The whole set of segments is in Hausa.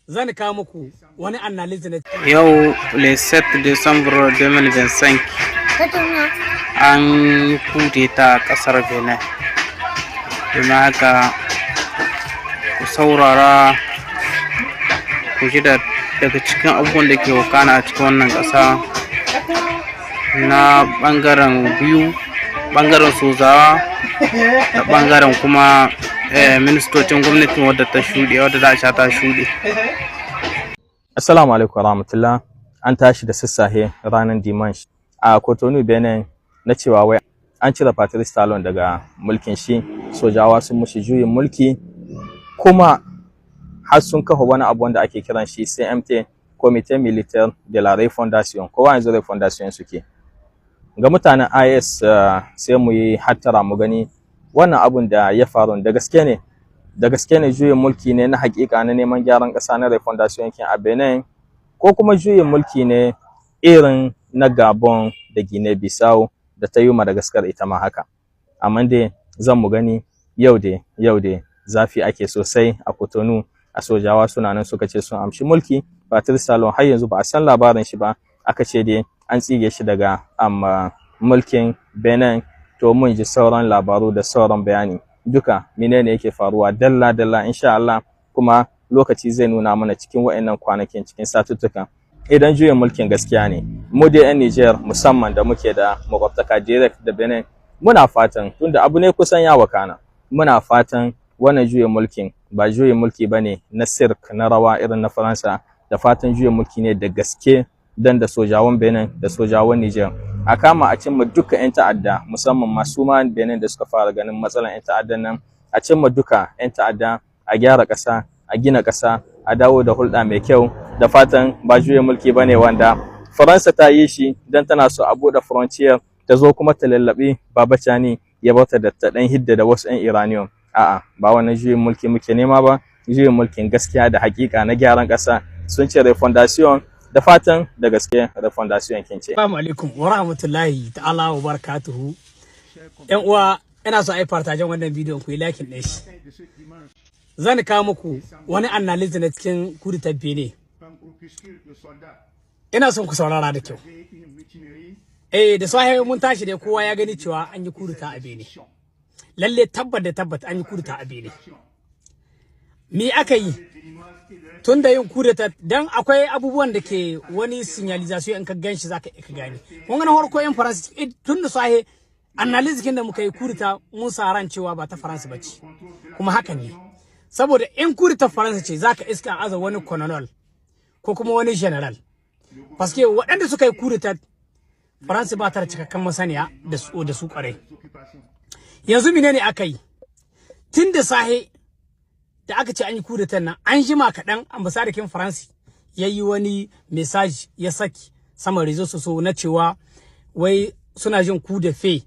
Zan kawo muku wani analysis na Yau le 7 Décembre 2025 an yi kudeta a ƙasar Benin. Domin haka ku saurara ku ji da daga cikin abubuwan da ke wakana a cikin wannan ƙasa na ɓangaren biyu, ɓangaren sojawa da ɓangaren kuma ministocin gwamnatin wadda ta shuɗe, wadda za a sha ta shuɗe. Assalamu alaikum warahmatullah. An tashi da sassahe ranar Dimanche a Cotonou, Benin, na cewa wai an cire Patrice Talon daga mulkin shi, sojawa sun mushi juyin mulki, kuma har sun kafa wani abu wanda ake kiran shi CMT, Comité Militaire de la Refondation. Kowa yanzu refondation suke. Ga mutanen IS, sai mu yi hattara mu gani wannan abun da ya faru da gaske ne. Da gaske ne juyin mulki ne na hakika na neman gyaran ƙasa na refondation kin a Benin, ko kuma juyin mulki ne irin na Gabon da Guinea Bissau da ta yi Madagascar ita ma haka? Amma dai zan mu gani yau dai, yau dai zafi ake sosai a Cotonou. A sojawa suna nan suka ce sun amshi mulki. Patrice Talon har yanzu ba a san labarin shi ba, aka ce dai an tsige shi daga amma mulkin Benin. To, mun ji sauran labaru da sauran bayani duka menene yake faruwa dalla dalla insha Allah. Kuma lokaci zai nuna mana cikin wa'annan kwanakin, cikin satuttuka, idan juyin mulkin gaskiya ne. Mu dai 'yan Niger, musamman da muke da makwabtaka direct da Benin, muna fatan, tunda abu ne kusan ya wakana, muna fatan wannan juyin mulkin ba juyin mulki bane na cirque, na rawa irin na Faransa. Da fatan juyin mulki ne da gaske, dan da sojawan Benin da sojawan Niger a kama a cimma duka 'yan ta'adda, musamman masu ma Benin da suka fara ganin matsalan 'yan ta'addan nan, a cimma duka 'yan ta'adda, a gyara ƙasa, a gina ƙasa, a dawo da hulɗa mai kyau. Da fatan ba juyin mulki ba ne wanda Faransa ta yi shi don tana so a buɗe frontier, ta zo kuma ta lallaɓi Baba Tchiani ya bauta da ta ɗan hidda da wasu 'yan uranium. A'a, ba wannan juyin mulki muke nema ba, juyin mulkin gaskiya da hakika na gyaran ƙasa. Sun ce refondation, da fatan da gaske refondation kin ce. Assalamu alaikum wa rahmatullahi ta'ala wa barakatuhu. Yan uwa, ina so a yi partagen wannan bidiyon, ku yi liking ɗin shi. Zan kawo muku wani analysis na cikin coup d'état Benin. Ina son ku saurara da kyau. Da safe mun tashi dai kowa ya gani cewa an yi coup d'état a Benin. Lalle tabbat da tabbat an yi coup d'état a Benin. Me aka yi? Tun da yin coup d'état dan akwai abubuwan da ke wani signalisation, in ka gan shi zaka ka gane. Kun ga na farko, yan Faransa, tun da sahe analysis kin da muka yi, coup d'état mun sa ran cewa ba ta Faransa bace. Kuma haka ne. Saboda in coup d'état Faransa ce, zaka iska aza wani colonel ko kuma wani general. Paske waɗanda suka yi coup d'état, Faransa ba ta da cikakken masaniya da su kwarai. Yanzu menene aka yi? Tun da sahe da aka ce an yi coup d'état nan, an jima kaɗan ambasadakin Faransa ya yi wani message ya saki sama réseaux sociaux na cewa wai suna jin coup de feu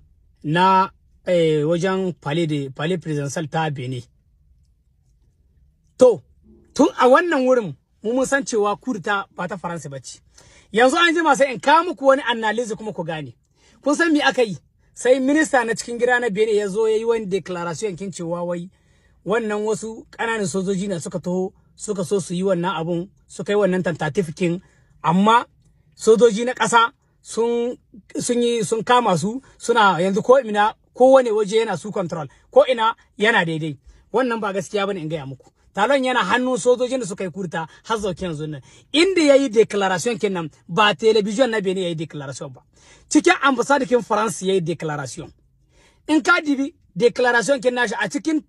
na wajen palais présidentiel ta Benin. To, tun a wannan wurin mu mun san cewa coup d'état ba ta Faransa ba ce. Yanzu an jima sai in kawo muku wani analysis kuma ku gane. Kun san me aka yi? Sai minista na cikin gida na Benin ya zo ya yi wani déclaration kin cewa wai wannan wasu ƙananan sojoji ne suka taho suka so su yi wannan abun, suka yi wannan tentative kin, amma sojoji na ƙasa sun yi sun kama su, suna yanzu ko ina, kowane waje yana sous contrôle, ko ina yana daidai. Wannan ba gaskiya bane, in gaya muku. Talon yana hannun sojojin da suka yi coup d'état har zauke yanzu nan. Inda yayi déclaration kenan ba télévision na Benin yayi déclaration ba, cikin ambassade kin France yayi déclaration. In ka dibi déclaration kin nashi, a cikin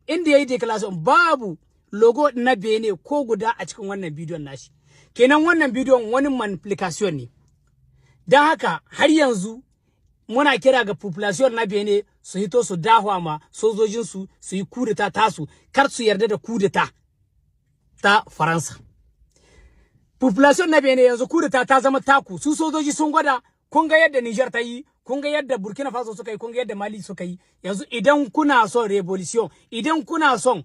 inda yayi déclaration babu logo na Benin ko guda a cikin wannan bidiyon nashi. Kenan wannan bidiyon wani manipulation ne. Don haka har yanzu muna kira ga population na Benin su hito su dahwa ma sojojinsu su yi coup d'état tasu, kar su yarda da coup d'état ta Faransa. Population na Benin, yanzu coup d'état ta zama taku. Su sojoji sun gwada, kun ga yadda Niger ta yi, kun ga yadda Burkina Faso suka yi, kun ga yadda Mali suka yi. Yanzu idan kuna son révolution, idan kuna son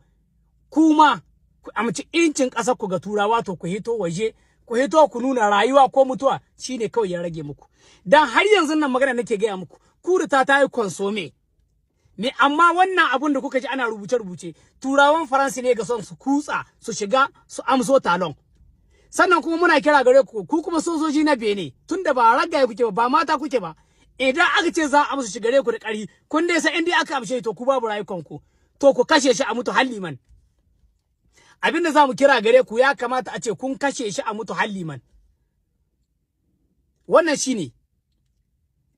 kuma ku amci incin ƙasar ku ga Turawa, to ku hito waje, ku hito ku nuna rayuwa ko mutuwa shine kawai ya rage muku. Dan har yanzu nan magana nake gaya muku, coup d'état ta yi consommé. Me amma wannan abun da kuka ji ana rubuce-rubuce, Turawan Faransa ne ga son su kutsa su shiga su amso Talon. Sannan kuma muna kira gare ku, ku kuma sojoji na Benin, tunda ba ragaye kuke ba, ba mata kuke ba, idan aka ce za a amsa shi gare ku da ƙari, kun dai san inda aka amshe, to ku babu rayukan ku, to ku kashe shi a mutu halliman. Abin da za mu kira gare ku, ya kamata a ce kun kashe shi a mutu halliman. Wannan shine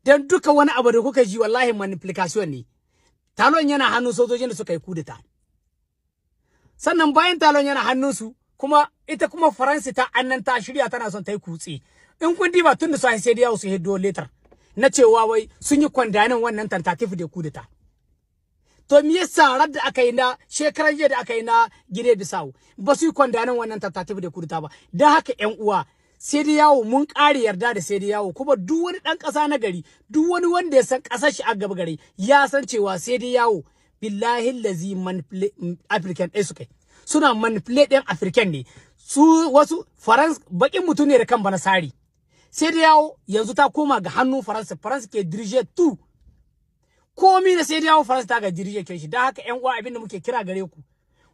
dan duka wani abu da kuka ji, wallahi manipulation ne. Talon yana hannun sojojin da suka yi kudeta. Sannan bayan Talon yana hannunsu kuma, ita kuma Faransa ta annan ta shirya tana son ta yi kutse. In kun diba, tun da sai CEDEAO su hiddo lettre na cewa wai sun yi condamner wannan tentative de coup d'état. To me yasa rar da aka yi na shekaran jiya da aka yi na Guinea Bissau ba su yi condamner wannan tentative de coup d'état ba? Dan haka, ƴan uwa, CEDEAO, mun ƙare yarda da CEDEAO. Kuma duk wani ɗan ƙasa na gari, duk wani wanda ya san ƙasar shi a gaba gari, ya san cewa CEDEAO, billahi lazi, African ɗaya su kai suna manipulate ɗin African ne. Su wasu Farans bakin mutum ne da kan banasari. CEDEAO yanzu ta koma ga hannun Faransa. Faransa ke diriger tout, komi na CEDEAO Faransa ta ga diriger ke shi. Don haka, ƴan uwa, abin da muke kira gare ku,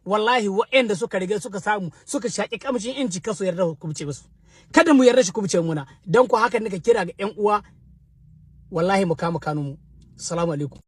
wallahi waɗanda suka riga suka samu suka shaƙi kamshin inci, kaso yarda kubce musu. Kada mu yarda shi kubce muna. Don ku haka nika kira ga ƴan uwa, wallahi mu kama kanunmu. Assalamu alaikum.